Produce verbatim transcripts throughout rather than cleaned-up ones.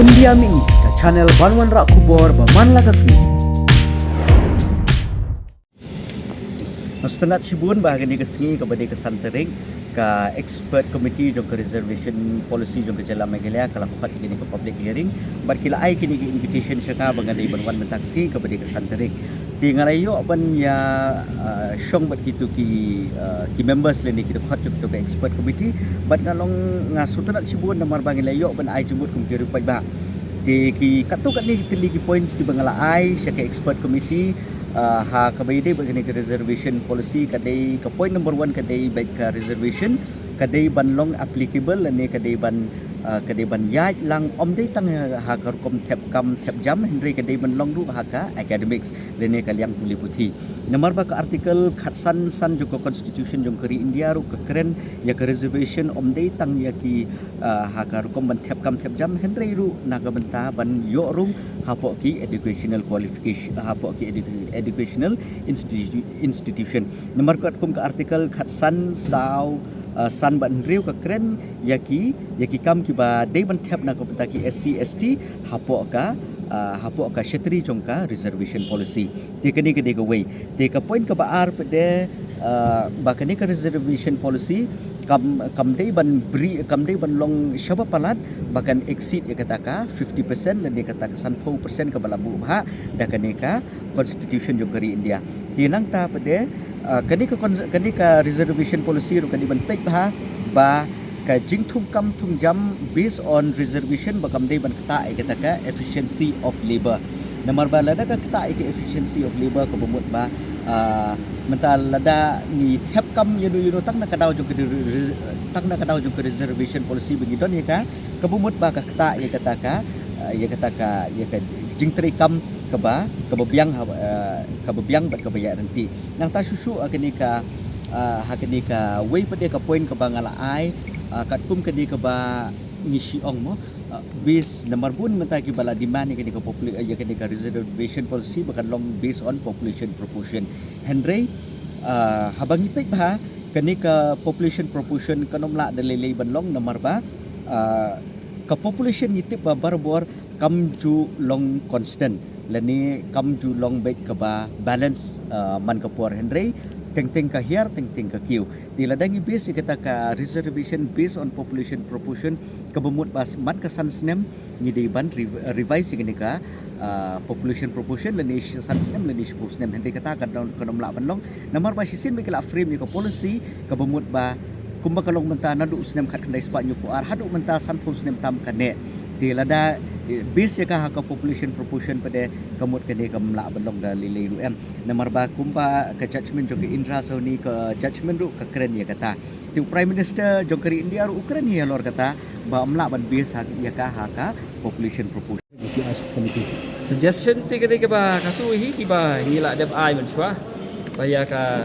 India Mini, ka channel ban wanrah khubor ba man la ka sngi. Nga sngewtynnat shibun ba ha kane ka sngi kaba dei ka san tarik, ka expert committee jong ka reservation policy jong ka jylla Meghalaya ka la khot ïa kane ka public hearing bad ki la ai kane ka invitation sha nga ba nga dei ban wan mynta ka sngi kaba dei ka san tarik. Te nga la ïoh ban ïa, ah, shong bad kito ki, ah, ki members lane ki dkhot jong kito ka expert committee bad nga long, nga sngewtynnat shibun namar ba ngi la ïoh ban ai jingmut kum ki riewpaidbah. Te ki katto katne ki tylli ki points kiba nga la ai sha ka expert committee, ah, ha kaba ïadei bad kane ka reservation policy, ka dei ka point number one ka dei bad ka reservation ka dei ban long applicable lane ka dei ban, ah, ka dei ban ïaid lang, ym dei tang ha, ha ka rukom thep kam thep jam, hynrei ka dei ban long ruh ha ka academics lane ka liang pule puthi. Namar ba ka article khatsan san jong ka constitution jong ka ri India ruh ka kren ïa ka reservation ym dei tang ïa ki, ah, ha ka rukom ban thep kam thep jam, hynrei ruh na ka bynta ban ïoh rung hapoh ki educational qualification, hapoh ki edu-, educational institu-, institution. Namar katkum ka article khatsan saw, ah, san bad hynriew ka kren ïa ki, ïa ki kam kiba dei ban thep na ka bynta ki S C S T hapoh ka, ah, hapoh ka shatri jong ka reservation policy. Te kane ka dei kawei. Te ka point kaba ar pat de, ah, ba kane ka reservation policy kam, kam dei ban bri, kam dei ban long shaba palat ba kan exceed ïa kata ka fifty percent lane kata ka sanphew percent kaba la buh bha da kane ka constitution jong ka ri India. Te nangta pat de, ah, kane ka cons-, kane ka reservation policy ruh ka dei ban peit bha ba ka jingthung kam thung jam based on reservation ba kam dei ban ktah ïa kata ka efficiency of labour. Namar ba lada ka ktah ïa ka efficiency of labour kaba mut ba, ah, mynta lada ngi thep kam ïano ïano tang na ka daw jong ka re-, re-, tang na ka daw jong ka reservation policy ba ngi don ïa ka, kaba mut ba ka ktah ïa kata ka, ah, ïa kata ka, ïa ka jingtrei kam kaba, kaba biang ha, ah, kaba biang bad kaba ïaid ryntih. Nangta shuh shuh ha kane ka, ah, ha kane kawei pat de ka point kaba nga la ai, ah, katkum kane kaba ngi shu ong mo, ah, based namar bun mynta kiba la demand ïa kane ka popula-, ïa kane ka reservation policy ba kan long based on population proportion. Hynrei, ah, haba ngi peit bha kane ka population proportion kan ym lah da lei lei ban long namar ba, ah, ka population ngi tip ba barabor kam ju long constant lane kam ju long beit kaba balance, ah, man ka por, hynrei teng teng ka hiar teng teng ka kiew. Te lada ngi base ïa kata ka reservation based on population proportion kaba mut ba s-, man ka san snem ngi dei ban re-, revise ïa kane ka, ah, population proportion lane sh-, san snem lane shiphew snem, hynrei kata ka don, kan ym lah ban long. Namar ba shisien ba ki la frame ïa ka policy kaba mut ba kumba ka long mynta naduh u snem khatkhyndai spah hynñiewphew ar haduh mynta sanphew snem tam kane. Te lada, eh, base ïa ka ha ka population proportion pat de ka mut kane kam lah ban long da lei lei ruh em. Namar ba kumba ka judgment jong ka Indra Sawhney ka judgment ruh ka kren ïa kata. Te u Prime Minister jong ka ri India ruh u kren ïa halor kata ba ym lah ban base ha ïa ka ha ka population proportion. Suggestion te ka dei kaba katto hi kiba ngi la dep ai mynshuwa ba ïa ka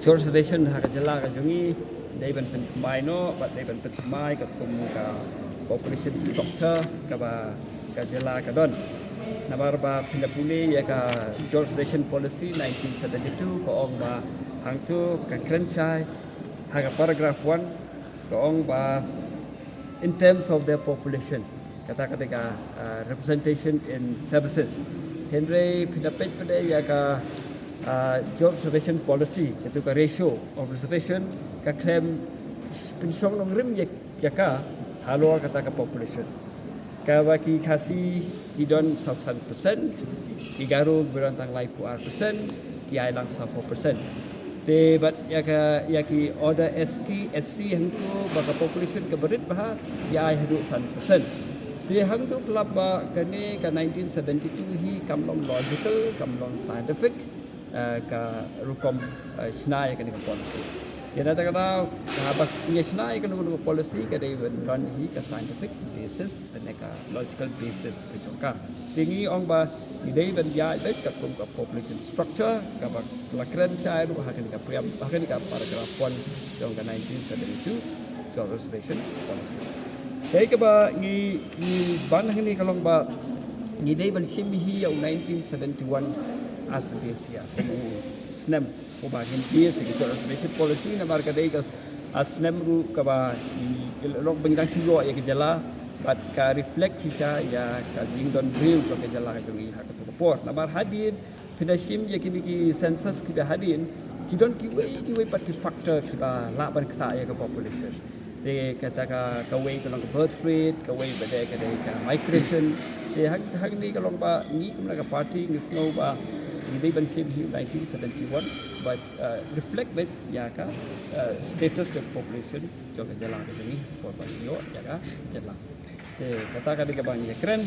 reservation ha ka jylla ka jong ngi dei ban pynthymmai noh bad dei ban pynthymmai katkum ka population structure kaba ka jylla ka don. Namar ba phin da pule ïa ka reservation policy nineteen seventy-two ka ong ba hangto ka kren shai ha ka paragraph one ka ong ba in terms of their population. Kata ka dei ka, ah, representation in services. Hynrei phin da peit pat de ïa ka, ah, job reservation policy, ïa ka ratio of reservation ka khlem pynshong nongrim ïa, ïa ka halor kata ka population. Kaba ki Khasi ki don saw san percent, ki Garo ki don tang laiphew ar percent, ki Ailung saw phew percent. Te bad ïa ka, ïa ki order S T, S C hangto ba ka population kaba rit bha ïa ai haduh san percent. Te hangto ka lap ba kane ka nineteen seventy-two hi kam long logical, kam long scientific, eh, ka rukom, eh, shna ïa kane ka policy. Te na kata ka daw haba ngi shna ïa kane ka policy ka dei ban don hi ka scientific basis lane ka logical basis ka jong ka. Te ngi ong ba ngi dei ban ïaid beit katkum ka population structure kaba la kren shai ruh ha kane ka preamble, ha kane ka paragraph one jong ka nineteen seventy-two job reservation policy. Te kaba ngi, ngi ban hangne ka long ba ngi dei ban shim hi ïa u nineteen seventy-one as a base year, kum u snem uba ngin base ïa ka job reservation policy namar ka dei ka, ah, snem ruh kaba ngi, lok ba ngi dang shu ïoh ïa ka jylla Bad ka reflect shisha ïa ka jingdon briew jong ka jylla ka jong ngi ha kato ka por. Namar hadien phin da shim ïa kine ki census kiba hadien, ki don kiwei kiwei pat ki factor kiba lah ban ktah ïa ka population. Te kata ka, kawei ka long ka birth rate, kawei pat de ka dei ka migration. Te hang, hangne ka long ba ngi kum na ka party ngi sngew ba ngi dei ban shim hi nineteen seventy-one, bad uh, reflect bad ïa ka uh, status of population jong ka jylla ka jong ngi por ba ngi ïoh ïa ka jylla. Te kata ka dei kaba ngi ïakren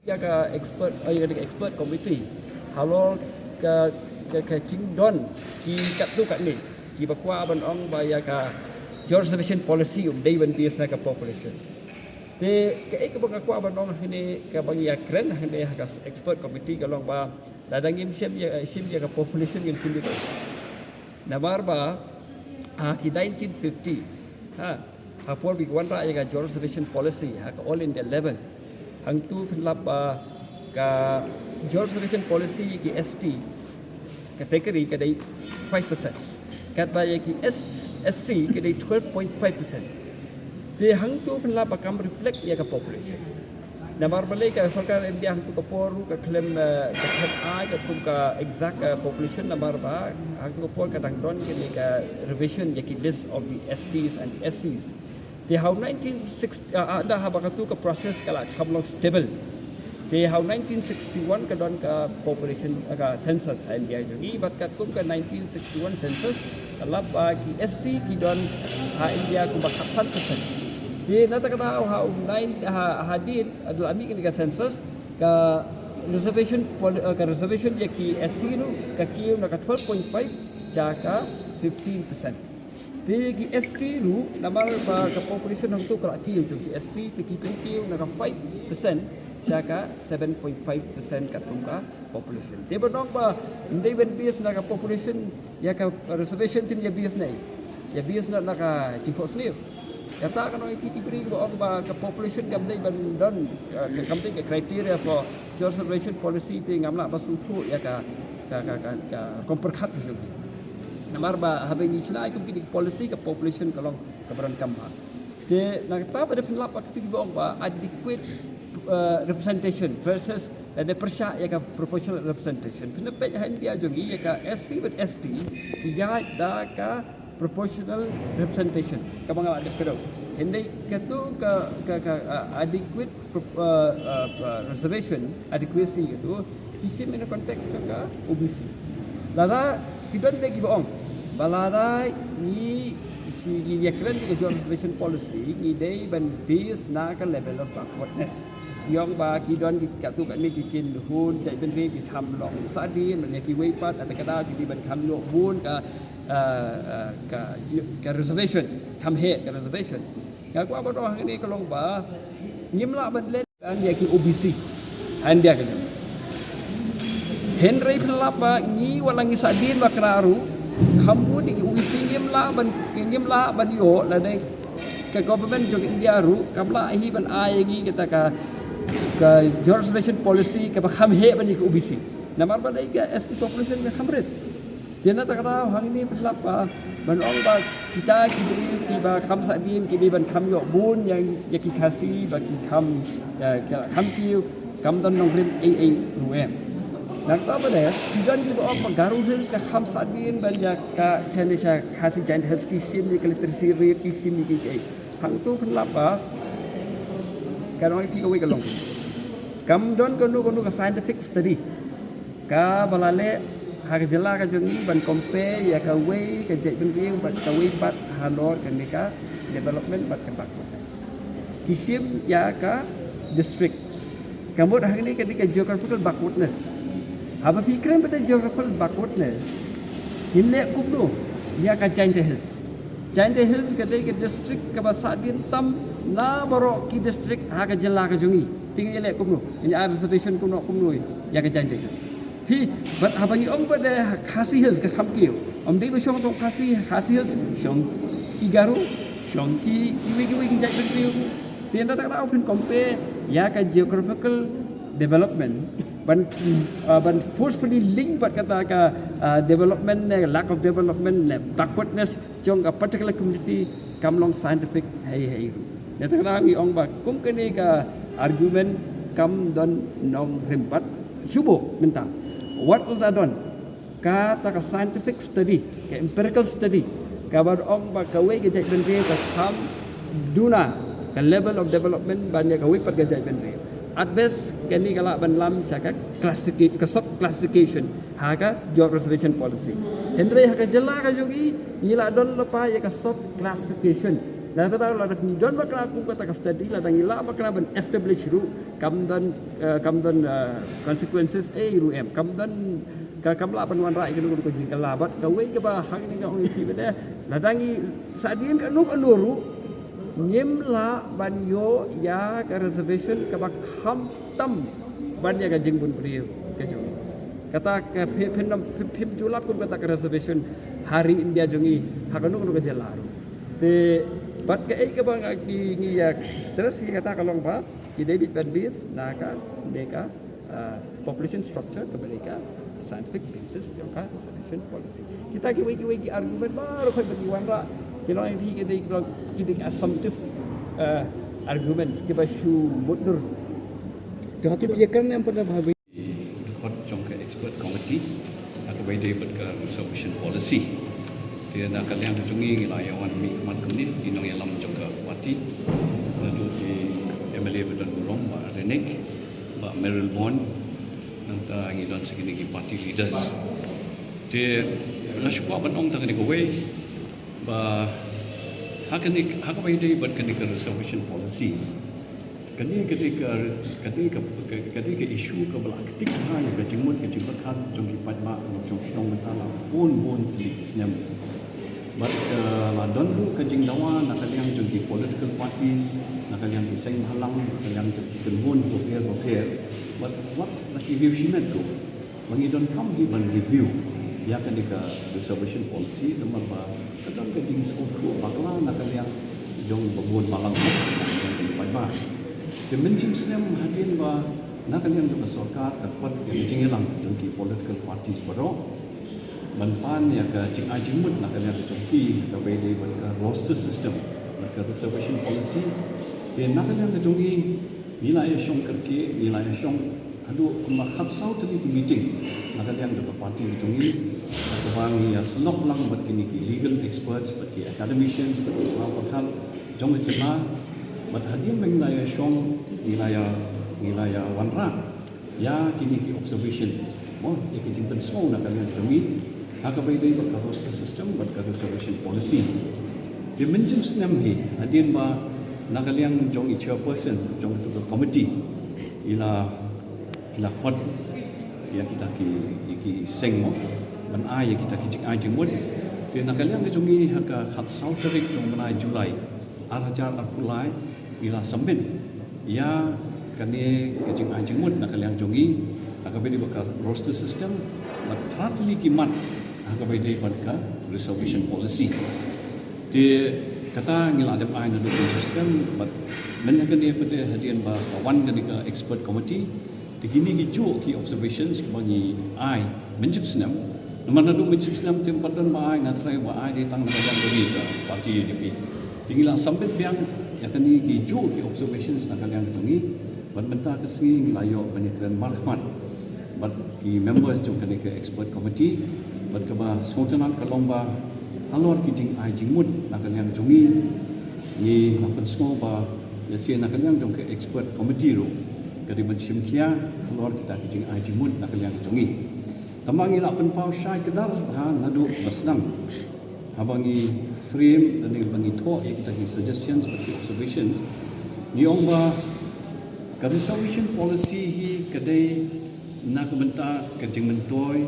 ïa ka expert, uh, ïa ka expert committee halor ka, ka, ka jingdon ki katto katne kiba kwah ban ong ba ïa ka reservation policy um dei ban base na ka population. Te kaei kaba nga kwah ban ong hangne, kaba ngi ïakren hangne ha ka expert committee ka long ba lada ngim shim ïa, shim ïa ka population, ngim shim ïa ka. Namar ba ha ki nineteen fifties, ha, ha por ba ki wanrah ïa ka reservation policy ha ka all India level, hangto phin lap ba ka reservation policy ïa ki S T category ka dei five percent, katba ïa ki S, S C ka dei twelve point five percent. Te hangto phin lap ba kam reflect ïa ka population. Namar balei ka sorkar India hangto ka por ruh ka khlem, eh, ka khlem ai katkum ka exact, eh, population, namar ba hangto ka por ka dang don kane ka revision ïa ki list of the S Ts and S Cs. Te ha u nineteen sixty, ah, ah, da haba kato ka process ka la kham long stable. Te ha u nineteen sixty-one ka don ka population, ah, ka census ha India jong ngi, bad katkum ka nineteen sixty-one census ka lap ba ki S C ki don ha India kumba khatsan percent. Te na kata ka daw ha u nine, ha, hadien, hadien ba la mih kane ka census, ka reservation pol-, eh, ka reservation ïa ki S C ruh ka kiew na ka twelve point five sha ka fifteen percent. Te ki S T ruh, namar ba ka population hangto ka la kiew jong ki S T, te ki pynkiew na ka five percent sha ka seven point five percent katkum ka population. Te ban ong ba ym dei ban base na ka population ïa ka reservation, te ïa base na, ïa base na, na ka jingphohsniew. Kata ka long ïa ki briew ba ong ba ka population kam dei ban don, eh, kam dei ka criteria for reservation policy, te ngam lah ban sngewthuh ïa ka, ka, ka, ka, ka rukom pyrkhat jong ki. Namar ba haba ngi shna ïa kum kine ki policy ka population ka long kaba donkam bha. Te na kata pat da phin lap ba kito kiba ong ba adequate, eh, representation versus, eh, da pyrshah ïa ka proportional representation. Phin da peit ha India jong ngi ïa ka S C bad S T ki ïaid da ka proportional representation kaba nga la dep kdew. Hynrei kato ka, ka, ka, eh, adequate pro-, eh, eh, eh, reservation adequacy kato ki shim in the context jong ka O B C. Lada ki don de kiba ong ba lada ngi shi, ngi ïakren ïa ka joint reservation policy, ngi dei ban base na ka level of backwardness. Ki ong ba ki don ki katto katne ki kynhun jaitbynriew ki kham long sahdien, ban ïa kiwei pat, kata ka daw ki dei ban kham ïoh bun ka, eh, eh, ka, ka reservation, kham heh ka reservation. Nga kwah ban ong hangne ka long ba ngim lah ban leh ban ïa ki O B C ha India ka jong. Hynrei phin lap ba ngi wat la ngi sahdien bakla ruh, kham bun ïa ki O B C ngim lah ban, ngim lah ban ïoh, lane ka government jong India ruh kam lah hi ban ai ïa ngi kata ka, ka joint reservation policy kaba kham heh ban ïa ki O B C. Namar ba dei ka S T population ka kham rit. Te na kata ka daw hangne phin lap ba ban ong ba kita ki briew kiba kham sahdien ki dei ban kham ïoh bun ïa, ïa ki Khasi ba ki kham, ïa, ki kham kiew, kam don nongrim ei ei ruh em. Na kata pat de ki don kiba ong ba Garo Hills ka kham sahdien ban ïa ka, kane sha Khasi Jaintia Hills, ki shim ïa ka literacy rate, ki shim ïa ki, ki ei. Hangto phin lap ba ka long ïa phi kawei ka long, kam don kano kano ka scientific study kaba la leh ha ka jylla ka jong ngi ban compare ïa kawei ka jaitbynriew bad kawei pat halor kane ka development bad ka backwardness. Ki shim ïa ka district. Ka mut hangne ka dei ka geographical backwardness. Haba phi kren ba dei geographical backwardness, ngin leh kumno ïa ka Jaintia Hills? Jaintia Hills ka dei ka district kaba sahdien tam na baroh ki district ha ka jylla ka jong ngi. Te ngin leh kumno? Ngin ai reservation kumno kumno ïa ka Jaintia Hills? Phi, bad haba ngi ong ba dei Khasi Hills ka kham kiew, ym dei ba shong tang Khasi, Khasi Hills, shong ki Garo, shong ki, kiwei kiwei ki jaitbynriew. Te na kata ka daw phin compare ïa ka geographical development ban, uh, ban forcefully link bad kata ka, uh, development ne lack of development ne backwardness jong ka particular community kam long scientific hei hei ruh. Ïa kata ngi ong ba kum kane ka argument kam don nongrim pat shuh mynta. Wat la don kata ka scientific study, ka empirical study, kaba ong ba kawei ka jaitbynriew ka kham duna ka level of development ban ïa kawei pat ka jaitbynriew. At best kane ka lah ban lam sha ka classification, ka sub classification ha ka job reservation policy. Hynrei ha ka jylla ka jong ngi ngi la don lypa ïa ka sub classification. Lada, lada ngi don bakla kum kata ka study, lada ngi lah bakla ban establish ruh, kam don, eh, kam don, eh, consequences ei ruh em. Kam don ka, kam lah ban wanrah ïa kano kano ka jingkylla. Bad kawei kaba hangne nga ong ïa phi ba dei, lada ngi sa dien kano kano ruh, ngim lah ban ïoh ïa ka reservation kaba kham tam ban ïa ka jingbun briew ka jong ngi. Kata ka phi-, phin, phin, phim ju lap kum kata ka reservation ha ri India jong ngi ha kano kano ka jylla ruh. Te bad kaei kaba nga ki ngi ïa stress ïa kata ka long ba ki dei bit ban base na kane ka, ah, population structure kaba dei ka scientific basis jong ka reservation policy. Kita kiwei kiwei ki argument baroh khoit ba ki wanrah ki long ïa phi ki dei, ki long ki dei assumptive, ah, arguments kiba shu mutdur. Te hato phi ïakren em pat ha Dkhot jong ka expert committee ha kaba ïadei bad ka reservation policy. Te na ka liang ka jong ngi ngi la ïa wan mih khmat kumne ki nongïalam jong ka party, naduh ki M L A ba don burom, Bah Renek, Bah Mayralborn, nangta ngi don sa kine ki party leaders. Te nga shu kwah ban ong tang kane kawei ba ha kane, ha kaba ïadei bad kane ka reservation policy, kane ka dei ka, ka dei ka, ka, ka dei ka issue kaba la ktik bha ïa ka jingmut ka jingpyrkhat jong ki paidbah nongshong shnong mynta la bun bun tylli ki snem. Bad ka la don ruh ka jingdawa na ka liang jong ki political parties, na ka liang ki seng bhalang, na ka liang jong ki kynhun bapher bapher. Bad wat la ki review shimet ruh ba ngi donkam hi ban review ïa kane ka reservation policy namar ba ka don ka jingsngewthuh bakla na ka liang jong ba bun balang jong ki paidbah. Te mynjim snem hadien ba na ka liang jong ka sorkar ka khot ïa ka jingïalang jong ki political parties baroh ban pan ïa ka jingai jingmut na ka liang jong ki kaba ïadei bad ka roster system bad ka reservation policy. Te na ka liang jong ngi ngi la ïa shong kyrkieh, ngi la ïa shong haduh kumba khatsaw tylli ki meeting na ka liang jong ka party jong ngi, kaba ngi ïa snoh lang bad kine ki legal experts, bad ki academicians, bad ki paw pyrkhat jong ka jylla. Bad hadien ba ngi la ïa shong, ngi la ïa, ngi la ïa wanrah ïa kine ki observations, mo, ïa ki jingpynsngew na ka liang jong ngi ha kaba ïadei bad ka roster system bad ka reservation policy. Te mynjim snem hi hadien ba na ka liang jong i chairperson jong ka committee i la, i la khot ïa kita ki, ïa ki seng, mo, ban ai ïa kita ki jingai jingmut. Te na ka liang ka jong ngi ha ka khatsaw tarik jong u bnai July ar hajar arphew lai ngi la submit ïa kane ka jingai jingmut na ka liang jong ngi ha kaba ïadei bad ka roster system bad phra tylli ki mat ha kaba ïadei bad ka reservation policy. Te kata ngi la dep ai naduh ka system bad mynta kane pat hadien ba ka wan kane ka expert committee, te kine ki juh ki observations kiba ngi ai mynjip snem. Namar naduh mynjip snem te ym pat don ba ai, nga tharai ba ai dei tang na ka liang ka party U D P. Te ngi la submit biang ïa kine ki juh ki observations na ka liang jong ngi. Bad mynta ka sngi ngi la ïoh ban ïakren markhmat bad ki members jong kane ka expert committee. Bad kaba sngewtynnat ka long ba halor ki jingai jingmut na ka liang jong ngi, ngi la pynsngew ba lehse na ka liang jong ka expert committee ruh ka dei ban shim khia halor kita ki jingai jingmut na ka liang jong ngi. Tangba ngi la pynpaw shai kdar bha naduh ba sdang haba ngi frame lane ba ngi thoh ïa kita ki suggestions bad ki observations. Ngi ong ba ka reservation policy hi ka dei na ka bynta ka jingmyntoi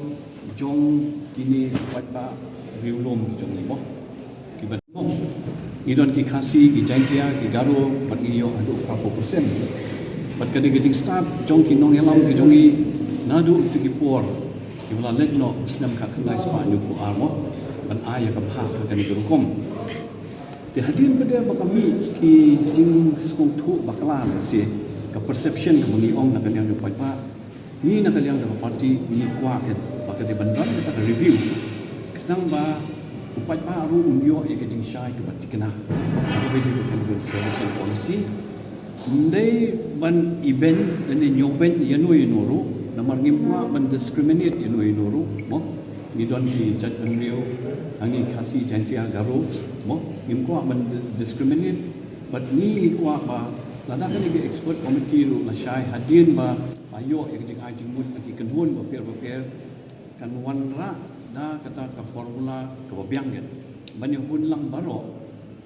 jong kine ki paidbah riewlum jong ngi, mo. Kiba, ngi don ki Khasi, ki Jaintia, ki Garo, bad ngi ïoh haduh phra phew percent. Bad ka dei ka jingstad jong ki nongïalam ki jong ngi naduh kito ki por kiba la leit noh u snem khatkhyndai spah hynñiewphew ar, mo, ban ai ïa ka bhah ha kane ka rukom. Te hadien pat ba ka mih ki jingsngewthuh bakla, lehse ka perception kaba ngi ong na ka liang jong paidbah, ngi na ka liang jong ka party ngi kwah ba ka dei ban don kata ka review khnang ba U paidbah ruh un ïoh ïa ka jingshai kaba thikna. Kaba dei ka reservation policy. Ym dei ban ibeiñ lane ñiewbeiñ ïano ïano ruh. Namar ngim kwah ban discriminate ïano ïano ruh. Mo, ngi don ki jaitbynriew, ha ngi Khasi, Jaintia, Garo. Mo, ngim kwah ban di-, discriminate. Bad ngi ngi kwah ba lada kane ka expert committee ruh la shai hadien ba la ïoh ïa ka jingai jingmut ha ki kynhun bapher bapher, kan wanrah da kata ka formula kaba biang kan ban ïahun lang baroh,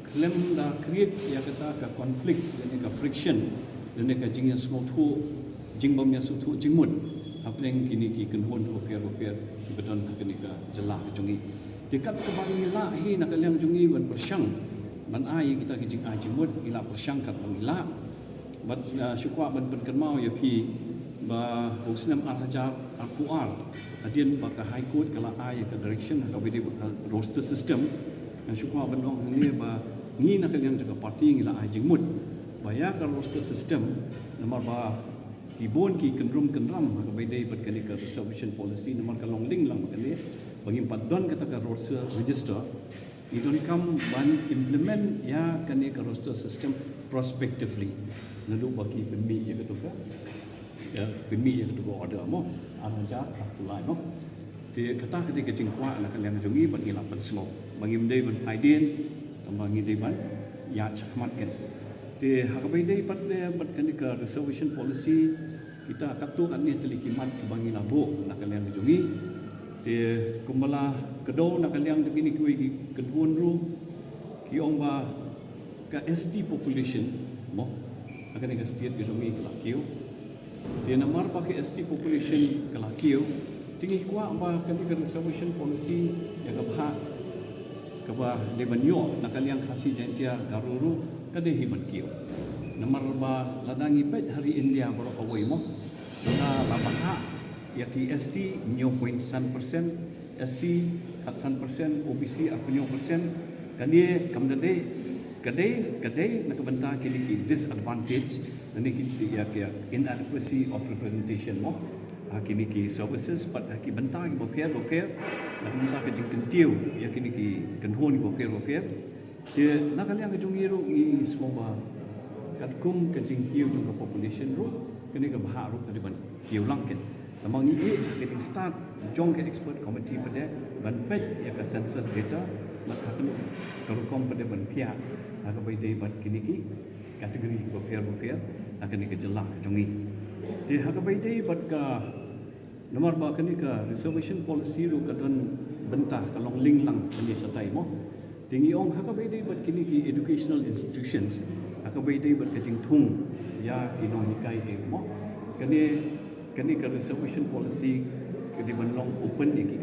khlem da create ïa kata ka conflict lane ka friction lane ka jingïasngewthuh, jingbym ïasngewthuh jingmut hapdeng kine ki kynhun bapher bapher kiba don ha kane ka jylla ka jong ngi. Te kat kaba ngi lah hi na ka liang jong ngi ban pyrshang ban ai ïa kita ki jingai jingmut, ngi lah pyrshang kat ba ngi lah. Bad, ah, shu kwah ban pynkynmaw ïa phi ba ha u snem ar hajar arphew ar, hadien ba ka High Court ka la ai ïa ka direction ha kaba ïadei bad ka roster system. Nga shu kwah ban ong hangne ba ngi na ka liang jong ka party ngi la ai jingmut ba ïa ka roster system, namar ba ki bun ki kynrum kynram ha kaba ïadei bad kane ka reservation policy, namar ka long lyngngoh lang ba kane ba ngim pat don kata ka roster register. Ngi donkam ban implement ïa kane ka roster system prospectively. Naduh ba ki pynmih ïa kato ka, ïa, pynmih ïa kato ka order mo, ar hajar arphew lai mo. Te kata ka dei ka jingkwah na ka liang jong ngi bad ngi la pynsngew ba ngim dei ban phai dien, tangba ngi dei ban ïaid shakhmat kan. Te ha kaba ïadei bad, eh, bad kane ka reservation policy, kita katto katne tylli ki mat kiba ngi la buh na ka liang jong ngi. Te kumba la kdew na ka liang jong kine kiwei ki kynhun ruh, ki ong ba ka S T population mo ha kane ka state ka jong ngi ka la kiew. Te namar ba ka S T population ka la kiew, te ngi kwah ba kane ka reservation policy ïa ka bhah kaba dei ban ïoh na ka liang Khasi, Jaintia, Garo ruh ka dei hi ban kiew. Namar ba lada ngi peit ha ri India baroh kawei mo, lada la bhah ïa ki S T hynñiew point san percent, S C khatsan percent, O B C arphew hynñiew percent, kane kam da dei, ka dei, ka dei na ka bynta kine ki disadvantage, lane ki, ïa ki inadequacy of representation mo ha kine ki services bad ha ki bynta kiba pher bapher, na ka bynta ka jingkyntiew ïa kine ki kynhun kiba pher bapher. Te na ka liang ka jong ngi ruh ngi sngew ba katkum ka jingkiew jong ka population ruh, kane ka bhah ruh ka dei ban kiew lang kan. Namar ngi ïohi ha ka jingstad jong ka expert committee pat de ban peit ïa ka census data, bad ha kano ka rukom pat de ban phiah ha kaba ïadei bad kine ki category kiba pher bapher ha kane ka jylla ka jong ngi. Te ha kaba ïadei bad ka, namar ba kane ka reservation policy ruh ka don bynta, ka long lyngngoh lang kane shatai mo. Te ngi ong ha kaba ïadei bad kine ki educational institutions, ha kaba ïadei bad ka jingthung ïa ki nonghikai eh mo, kane, kane ka reservation policy ka dei ban long open ïa ki